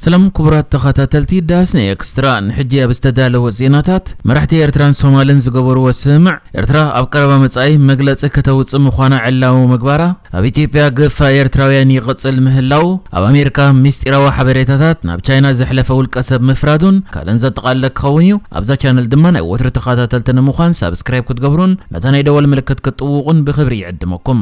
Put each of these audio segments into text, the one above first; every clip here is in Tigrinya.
ሰላም ክቡራት ተኸታተልቲ ዳስና ኤክስትራ፣ ንሕጂ ኣብ ዝተዳለወ ዜናታት፣ መራሕቲ ኤርትራን ሶማልን ዝገበርዎ ስምምዕ፣ ኤርትራ ኣብ ቀረባ መጻኢ መግለጺ ከተውጽእ ምዃና ዕላዊ ምግባራ፣ ኣብ ኢትዮጵያ ግፋ ኤርትራውያን ይቕጽል ምህላው፣ ኣብ ኣሜሪካ ምስጢራዊ ሓበሬታታት ናብ ቻይና ዘሕለፈ ውልቀ ሰብ ምፍራዱን ካልእን ዘጠቓልለ ክኸውን እዩ። ኣብዛ ቻነል ድማ ናይ ወትሩ ተኸታተልቲ ንምዃን ሳብስክራይብ ክትገብሩን ነታ ናይ ደወል ምልክት ክትጥውቑን ብኽብሪ ይዕድመኩም።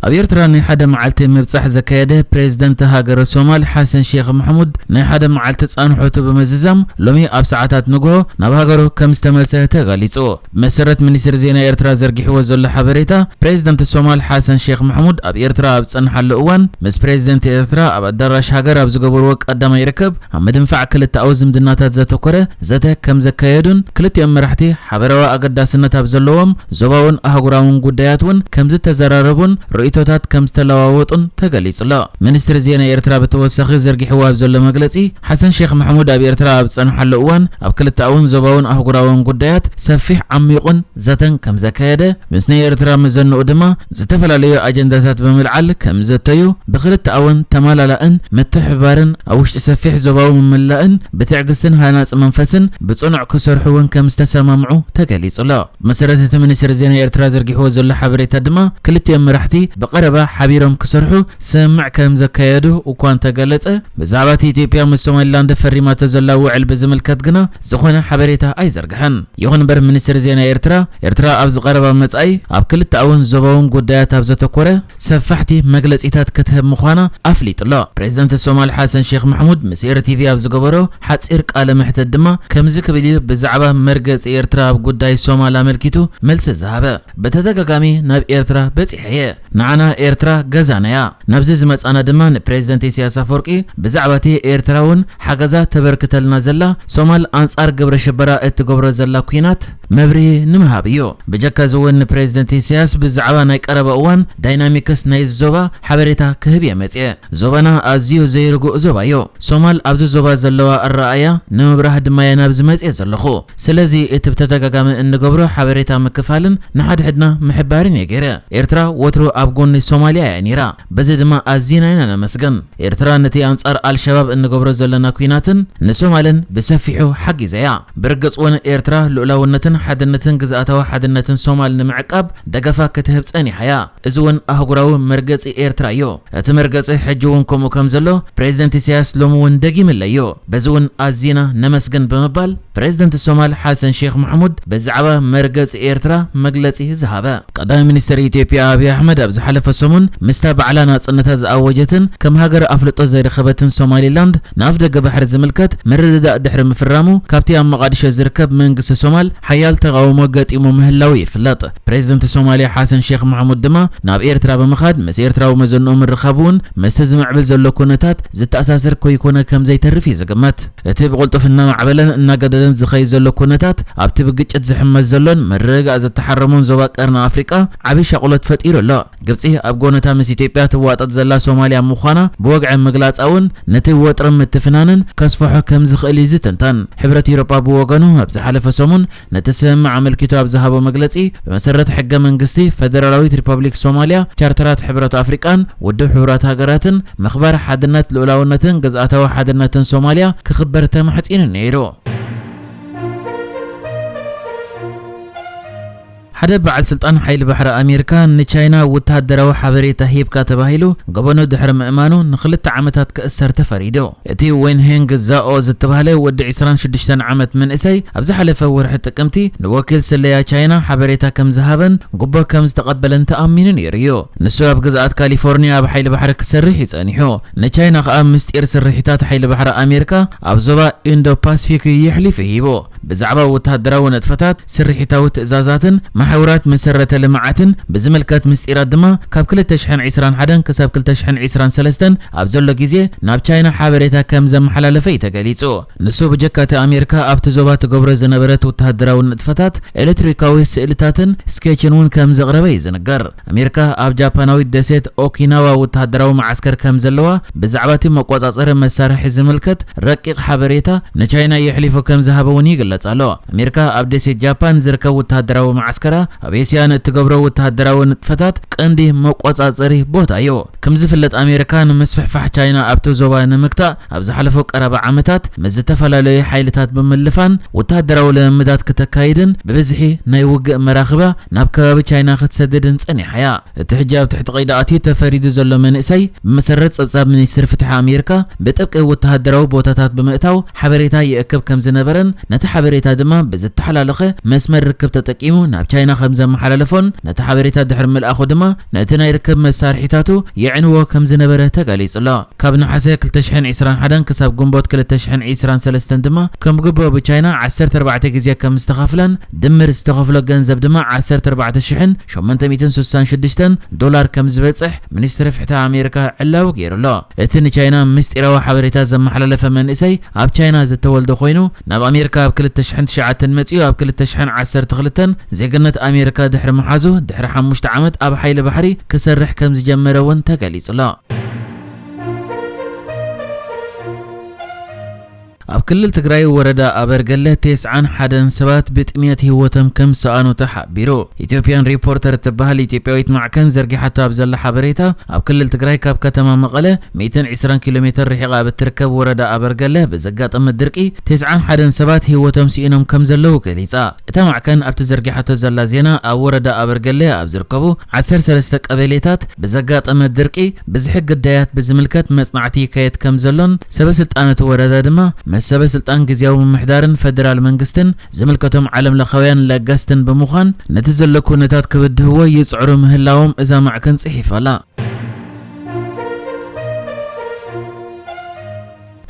ኣብ ኤርትራ ናይ ሓደ መዓልቲ ምብጻሕ ዘካየደ ፕሬዝደንት ሃገረ ሶማል ሓሰን ሼክ መሕሙድ ናይ ሓደ መዓልቲ ጻንሖቱ ብምዝዛም ሎሚ ኣብ ሰዓታት ንግሆ ናብ ሃገሩ ከም ዝተመልሰ ተገሊጹ። ብመሰረት ሚኒስትሪ ዜና ኤርትራ ዘርጊሕዎ ዘሎ ሓበሬታ፣ ፕሬዝደንት ሶማል ሓሰን ሼክ መሕሙድ ኣብ ኤርትራ ኣብ ዝጸንሓሉ እዋን ምስ ፕሬዝደንት ኤርትራ ኣብ ኣዳራሽ ሃገር ኣብ ዝገበርዎ ቀዳማይ ርክብ ኣብ ምድንፋዕ ክልተኣዊ ዝምድናታት ዘተኮረ ዘተ ከም ዘካየዱን ክልቲኦም መራሕቲ ሓበራዊ ኣገዳስነት ኣብ ዘለዎም ዞባውን ኣህጉራውን ጉዳያት እውን ከም ዝተዘራረቡን ርእይቶታት ከም ዝተለዋወጡን ተገሊጹ ኣሎ። ሚኒስትሪ ዜና ኤርትራ ብተወሳኺ ዘርጊሕዎ ኣብ ዘሎ መግለጺ፣ ሓሰን ሼክ መሕሙድ ኣብ ኤርትራ ኣብ ዝጸንሓሉ እዋን ኣብ ክልተኣውን ዞባውን ኣህጉራውን ጉዳያት ሰፊሕ ዓሚቑን ዘተን ከም ዘካየደ፣ ምስ ናይ ኤርትራ መዘንኡ ድማ ዝተፈላለዩ ኣጀንዳታት ብምልዓል ከም ዘተዩ፣ ብክልተኣውን ተማላላእን ምትሕብባርን ኣብ ውሽጢ ሰፊሕ ዞባዊ ምምላእን ብትዕግስትን ሃናጺ መንፈስን ብጽኑዕ ክሰርሑ እውን ከም ዝተሰማምዑ ተገሊጹ ኣሎ። መሰረት እቲ ሚኒስትሪ ዜና ኤርትራ ዘርጊሕዎ ዘሎ ሓበሬታ ድማ፣ ክልቲኦም መራሕቲ ብቐረባ ሓቢሮም ክሰርሑ ስምምዕ ከም ዘካየዱ እኳ እንተገለጸ፣ ብዛዕባ እቲ ኢትዮጵያ ምስ ሶማሊላንድ ፈሪማቶ ዘላ ውዕል ብዝምልከት ግና ዝኾነ ሓበሬታ ኣይዘርግሐን። ይኹን እምበር፣ ሚኒስትሪ ዜና ኤርትራ፣ ኤርትራ ኣብዚ ቀረባ መጻኢ ኣብ ክልተኣውን ዞባውን ጉዳያት ኣብ ዘተኮረ ሰፋሕቲ መግለጺታት ክትህብ ምዃና ኣፍሊጡ ኣሎ። ፕሬዝደንት ሶማል ሓሰን ሼክ ማሕሙድ ምስ ኤሪ ቲቪ ኣብ ዝገበሮ ሓጺር ቃለ መሕትት ድማ ከምዚ ክብል እዩ ብዛዕባ መርገጺ ኤርትራ ኣብ ጉዳይ ሶማል ኣመልኪቱ መልሲ ዝሃበ። ብተደጋጋሚ ናብ ኤርትራ በጺሐ እየ። ንዓና ኤርትራ ገዛና እያ። ናብዚ ዝመጻና ድማ ንፕሬዝደንት ኢሳያስ ኣፈወርቂ ብዛዕባ እቲ ኤርትራ እውን ሓገዛ ተበርክተልና ዘላ ሶማል ኣንጻር ግብረ ሽበራ እትገብሮ ዘላ ኲናት መብርሂ ንምሃብ እዩ። ብጀካ እዚ እውን ንፕሬዝደንት ኢሳያስ ብዛዕባ ናይ ቀረባ እዋን ዳይናሚክስ ናይ ዞባ ሓበሬታ ክህብ እየ መጽየ። ዞባና ኣዝዩ ዘይርጉእ ዞባ እዩ። ሶማል ኣብዚ ዞባ ዘለዋ ኣረኣእያ ንምብራህ ድማ እየ ናብዚ መጽየ ዘለኹ። ስለዚ እቲ ብተደጋጋሚ እንገብሮ ሓበሬታ ምክፋልን ንሓድሕድና ምሕባርን እየ ገይረ። ኤርትራ ወትሩ ኣብ ጎኒ ሶማልያ እያ ነይራ። በዚ ድማ ኣዚና ኢና ነመስግን። ኤርትራ ነቲ ኣንጻር ኣልሸባብ እንገብሮ ዘለና ኲናትን ንሶማልን ብሰፊሑ ሓጊዛ እያ። ብርግጽ እውን ኤርትራ ልኡላውነትን ሓድነትን ግዝኣታዊ ሓድነትን ሶማል ንምዕቃብ ደገፋ ክትህብ ጸኒሓ እያ። እዚ እውን ኣህጉራዊ መርገጺ ኤርትራ እዩ። እቲ መርገጺ ሕጂ እውን ከምኡ ከም ዘሎ ፕሬዝደንት ኢሳያስ ሎሚ እውን ደጊምለዮ። በዚ እውን ኣዚና ነመስግን ብምባል ፕሬዝደንት ሶማል ሓሰን ሼክ ማሕሙድ ብዛዕባ መርገጺ ኤርትራ መግለጺ ዝሃበ። ቀዳማይ ሚኒስትር ኢትዮጵያ ኣብይ ኣሕመድ ኣብ ዝሓለፈ ሰሙን ምስታ ባዕላ ናጽነታ ዝኣወጀትን ከም ሃገር ኣፍልጦ ዘይረኸበትን ሶማሊላንድ ንኣፍደገ ባሕሪ ዝምልከት ምርድዳእ ድሕሪ ምፍራሙ ካብቲ ኣብ መቓዲሾ ዝርከብ መንግስቲ ሶማል ሓያል ተቓውሞ ገጢሙ ምህላው ይፍለጥ። ፕሬዝደንት ሶማልያ ሓሰን ሼክ ማሕሙድ ድማ ናብ ኤርትራ ብምኻድ ምስ ኤርትራዊ መዘንኡ ምርኻቡ እውን ምስቲ ዝምዕብል ዘሎ ኩነታት ዝተኣሳሰር ከይኮነ ከም ዘይተርፍ እዩ ዝግመት። እቲ ብቕልጡፍ እናማዕበለን እናገደደን ዝኸይድ ዘሎ ኩነታት ኣብቲ ብግጭት ዝሕመስ ዘሎን ምርግጋእ ዝተሓረሞን ዞባ ቀርኒ ኣፍሪቃ ዓቢ ሻቕሎት ፈጢሩ ኣሎ። ግብጺ ኣብ ጎነታ ምስ ኢትዮጵያ ትዋጠጥ ዘላ ሶማልያ ምዃና ብወግዒ ምግላጻ እውን ነቲ ወጥሪ ምትፍናንን ከስፍሖ ከም ዝኽእል እዩ ዝትንተን። ሕብረት ኤውሮጳ ብወገኑ ኣብ ዝሓለፈ ሰሙን ነቲ ስምምዕ ኣመልኪቱ ኣብ ዝሃቦ መግለጺ፣ ብመሰረት ሕገ መንግስቲ ፈደራላዊት ሪፐብሊክ ሶማልያ፣ ቻርተራት ሕብረት ኣፍሪቃን ውድብ ሕቡራት ሃገራትን ምኽባር ሓድነት ልኡላውነትን ግዝኣታዊ ሓድነትን ሶማልያ ክኽበር ተማሕጺኑ ነይሩ። ሓደ በዓል ስልጣን ሓይሊ ባሕሪ ኣሜሪካ ንቻይና ወተሃደራዊ ሓበሬታ ሂብካ ተባሂሉ ገበኑ ድሕሪ ምእማኑ ንኽልተ ዓመታት ክእሰር ተፈሪዱ። እቲ ዌን ሄንግ ዛኦ ዝተባህለ ወዲ ዕስራን ሽዱሽተን ዓመት መንእሰይ ኣብ ዝሓለፈ ወርሒ ጥቅምቲ ንወኪል ስለያ ቻይና ሓበሬታ ከም ዝሃበን ጉቦ ከም ዝተቐበለን ተኣሚኑ ነይሩ እዩ። ንሱ ኣብ ግዝኣት ካሊፎርኒያ ኣብ ሓይሊ ባሕሪ ክሰርሕ እዩ ጸኒሑ። ንቻይና ከኣ ምስጢር ስርሒታት ሓይሊ ባሕሪ ኣሜሪካ ኣብ ዞባ ኢንዶ ፓሲፊክ የሕሊፉ ሂቡ። ብዛዕባ ወተሃደራዊ ንጥፈታት፣ ስርሒታዊ ትእዛዛትን ማሕውራት መሰረተ ልምዓትን ብዝምልከት ምስጢራት ድማ ካብ ክልተ ሽሕን ዕስራን ሓደን ክሳብ ክልተ ሽሕን ዕስራን ሰለስተን ኣብ ዘሎ ግዜ ናብ ቻይና ሓበሬታ ከም ዘመሓላለፈ እዩ ተገሊጹ። ንሱ ብጀካ እቲ ኣሜሪካ ኣብቲ ዞባ ትገብሮ ዝነበረት ወተሃደራዊ ንጥፈታት፣ ኤሌክትሪካዊ ስእልታትን ስኬችን እውን ከም ዘቕረበ እዩ ዝንገር። ኣሜሪካ ኣብ ጃፓናዊት ደሴት ኦኪናዋ ወተሃደራዊ መዓስከር ከም ዘለዋ ብዛዕባ እቲ መቆጻጸሪ መሳርሒ ዝምልከት ረቂቕ ሓበሬታ ንቻይና የሕሊፉ ከም ዝሃበ እውን ይግለጽ ኣሎ። ኣሜሪካ ኣብ ደሴት ጃፓን ዝርከብ ወተሃደራዊ መዓስከራ ኣብ ኤስያ ንእትገብሮ ወተሃደራዊ ንጥፈታት ቀንዲ መቆጻጸሪ ቦታ እዩ። ከም ዝፍለጥ፣ ኣሜሪካ ንምስፍሕፋሕ ቻይና ኣብቲ ዞባ ንምግታእ ኣብ ዝሓለፈ ቀረባ ዓመታት ምስ ዝተፈላለዩ ሓይልታት ብምልፋን ወተሃደራዊ ልምምዳት ክተካይድን ብብዝሒ ናይ ውግእ መራኽባ ናብ ከባቢ ቻይና ክትሰድድን ጸኒሓ እያ። እቲ ሕጂ ኣብ ትሕቲ ቀይዲ ኣትዩ ተፈሪዱ ዘሎ መንእሰይ፣ ብመሰረት ጸብጻብ ሚኒስትሪ ፍትሒ ኣሜሪካ፣ ብጥብቂ ወተሃደራዊ ቦታታት ብምእታው ሓበሬታ ይእክብ ከም ዝነበረን፣ ነቲ ሓበሬታ ድማ ብዝተሓላለኸ መስመር ርክብ ተጠቂሙ ናብ ቻይና ከም ዘመሓላለፎን፣ ነቲ ሓበሬታ ድሕሪ ምልኣኹ ድማ ነቲ ናይ ርክብ መሳርሒታቱ የዕንዎ ከም ዝነበረ ተገሊጹ ኣሎ። ካብ ነሓሰ ክልተ ሽሕን ዕስራን ሓደን ክሳብ ግንቦት ክልተ ሽሕን ዕስራን ሰለስተን ድማ ከም ግብሮ ብቻይና ዓሰርተ ኣርባዕተ ግዜ ከም ዝተኸፍለን፣ ድምር ዝተኸፍሎ ገንዘብ ድማ ዓሰርተ ኣርባዕተ ሽሕን ሸሞንተ ሚእትን ስሳን ሽዱሽተን ዶላር ከም ዝበጽሕ ሚኒስትሪ ፍትሒ ኣሜሪካ ዕላዊ ገይሩ ኣሎ። እቲ ንቻይና ምስጢራዊ ሓበሬታ ዘመሓላለፈ መንእሰይ ኣብ ቻይና ዝተወልደ ኮይኑ፣ ናብ ኣሜሪካ ኣብ ክልተ ሽሕን ትሽዓተን መጺኡ፣ ኣብ ክልተ ሽሕን ዓሰርተ ክልተን ዜግነት ኣሜሪካ ድሕሪ ምሓዙ፣ ድሕሪ ሓሙሽተ ዓመት ኣብ ሓይሊ ባሕሪ ክሰርሕ ከም ዝጀመረ እውን ተገሊጹ ኣሎ። ኣብ ክልል ትግራይ ወረዳ ኣበርገለ ተስዓን ሓደን ሰባት ብጥምየት ህይወቶም ከም ዝሰኣኑ ተሓቢሩ። ኢትዮጵያን ሪፖርተር እትበሃል ኢትዮጵያዊት ማዕከን ዘርጊሓቶ ኣብ ዘላ ሓበሬታ፣ ኣብ ክልል ትግራይ ካብ ከተማ መቐለ ሚእትን ዕስራን ኪሎ ሜትር ርሒቓ ኣብ እትርከብ ወረዳ ኣበርገለ ብዘጋጠመ ድርቂ ተስዓን ሓደን ሰባት ህይወቶም ስኢኖም ከም ዘለዉ ገሊጻ። እታ ማዕከን ኣብቲ ዘርጊሓቶ ዘላ ዜና፣ ኣብ ወረዳ ኣበርገለ ኣብ ዝርከቡ ዓሰርተ ሰለስተ ቀበሌታት ብዘጋጠመ ድርቂ ብዝሒ ግዳያት ብዝምልከት መጽናዕቲ ይካየድ ከም ዘሎን፣ ሰበ ስልጣን እቲ ወረዳ ድማ ምስ ሰበ ስልጣን ግዝያዊ ምምሕዳርን ፈደራል መንግስትን ዝምልከቶም ዓለም ለኻውያን ለገስትን ብምዃን ነቲ ዘሎ ኩነታት ክብድህዎ ይጽዕሩ ምህላዎም እዛ ማዕከን ጽሒፋ ኣላ።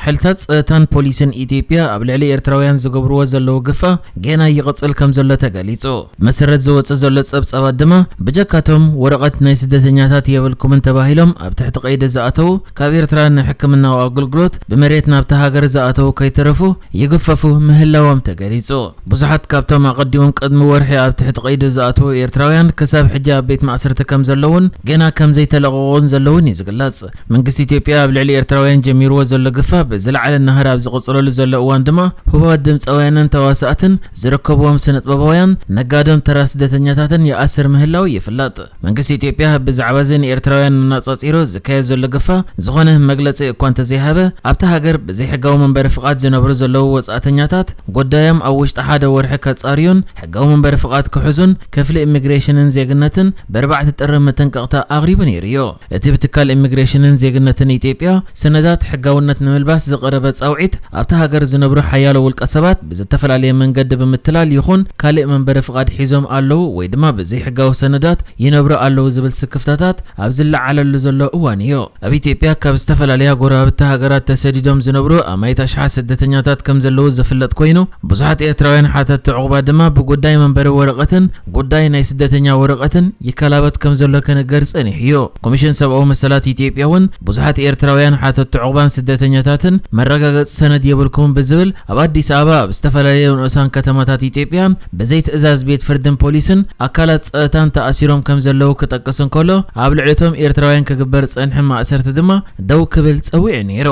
ሓይልታት ጸጥታን ፖሊስን ኢትዮጵያ ኣብ ልዕሊ ኤርትራውያን ዝገብርዎ ዘለዉ ግፋ ገና ይቕጽል ከም ዘሎ ተገሊጹ። መሰረት ዝወጽእ ዘሎ ጸብጻባት ድማ፣ ብጀካቶም ወረቐት ናይ ስደተኛታት የብልኩምን ተባሂሎም ኣብ ትሕቲ ቀይዲ ዝኣተዉ፣ ካብ ኤርትራ ንሕክምናዊ ኣገልግሎት ብመሬት ናብታ ሃገር ዝኣተዉ ከይተረፉ ይግፈፉ ምህላዎም ተገሊጹ። ብዙሓት ካብቶም ኣቐዲሞም ቅድሚ ወርሒ ኣብ ትሕቲ ቀይዲ ዝኣተዉ ኤርትራውያን ክሳብ ሕጂ ኣብ ቤት ማእሰርቲ ከም ዘለዉን ገና ከም ዘይተለቐቑን ዘለዉን እዩ ዝግለጽ። መንግስቲ ኢትዮጵያ ኣብ ልዕሊ ኤርትራውያን ጀሚርዎ ዘሎ ግፋ ብዝለዓለ ናህሪ ኣብ ዝቕጽለሉ ዘሎ እዋን ድማ፣ ህቡባት ድምጻውያንን ተዋሳእትን ዝርከብዎም ስነጥበባውያን፣ ነጋዶን ተራ ስደተኛታትን ይኣስር ምህላው ይፍለጥ። መንግስቲ ኢትዮጵያ ብዛዕባ እዚ ንኤርትራውያን ኣነጻጺሩ ዝካየድ ዘሎ ግፋ ዝኾነ መግለጺ እኳ እንተዘይሃበ፣ ኣብታ ሃገር ብዘይሕጋዊ መንበሪ ፍቓድ ዝነብሩ ዘለዉ ወጻእተኛታት ጉዳዮም ኣብ ውሽጢ ሓደ ወርሒ ከጻርዩን ሕጋዊ መንበሪ ፍቓድ ክሕዙን ክፍሊ ኢሚግሬሽንን ዜግነትን ብኣርባዕተ ጥሪ መጠንቀቕታ ኣቕሪቡ ነይሩ እዩ። እቲ ብትካል ኢሚግሬሽንን ዜግነትን ኢትዮጵያ ሰነዳት ሕጋውነት ንምልባስ ዝቐረበ ጻውዒት፣ ኣብታ ሃገር ዝነብሩ ሓያሎ ውልቀ ሰባት ብዝተፈላለየ መንገዲ ብምትላል ይኹን ካልእ መንበሪ ፍቓድ ሒዞም ኣለዉ ወይ ድማ ብዘይሕጋዊ ሰነዳት ይነብሩ ኣለዉ ዝብል ስክፍታታት ኣብ ዝለዓለሉ ዘሎ እዋን እዩ። ኣብ ኢትዮጵያ ካብ ዝተፈላለያ ጎረባብቲ ሃገራት ተሰዲዶም ዝነብሩ ኣማኢት ኣሽሓት ስደተኛታት ከም ዘለዉ ዝፍለጥ ኮይኑ፣ ብዙሓት ኤርትራውያን ሓተትቲ ዕቑባ ድማ ብጉዳይ መንበሪ ወረቐትን ጉዳይ ናይ ስደተኛ ወረቐትን ይከላበት ከም ዘሎ ክንገር ጸኒሑ እዩ። ኮሚሽን ሰብኣዊ መሰላት ኢትዮጵያ እውን ብዙሓት ኤርትራውያን ሓተትቲ ዕቑባን ስደተኛታትን መረጋገጺ ሰነድ የብልኩምን ብዝብል ኣብ ኣዲስ ኣበባ ኣብ ዝተፈላለዩ ንኡሳን ከተማታት ኢትዮጵያን ብዘይ ትእዛዝ ቤት ፍርድን ፖሊስን ኣካላት ጸጥታን ተኣሲሮም ከም ዘለዉ ክጠቅስ እንከሎ፣ ኣብ ልዕሊ እቶም ኤርትራውያን ክግበር ዝጸንሐ ማእሰርቲ ድማ ደው ክብል ጸዊዑ ነይሩ።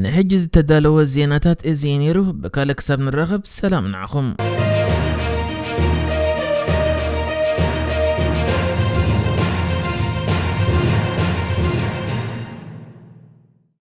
ንሕጂ ዝተዳለወ ዜናታት እዚ እዩ ነይሩ። ብካልእ ክሳብ ንራኸብ ሰላም ንዓኹም።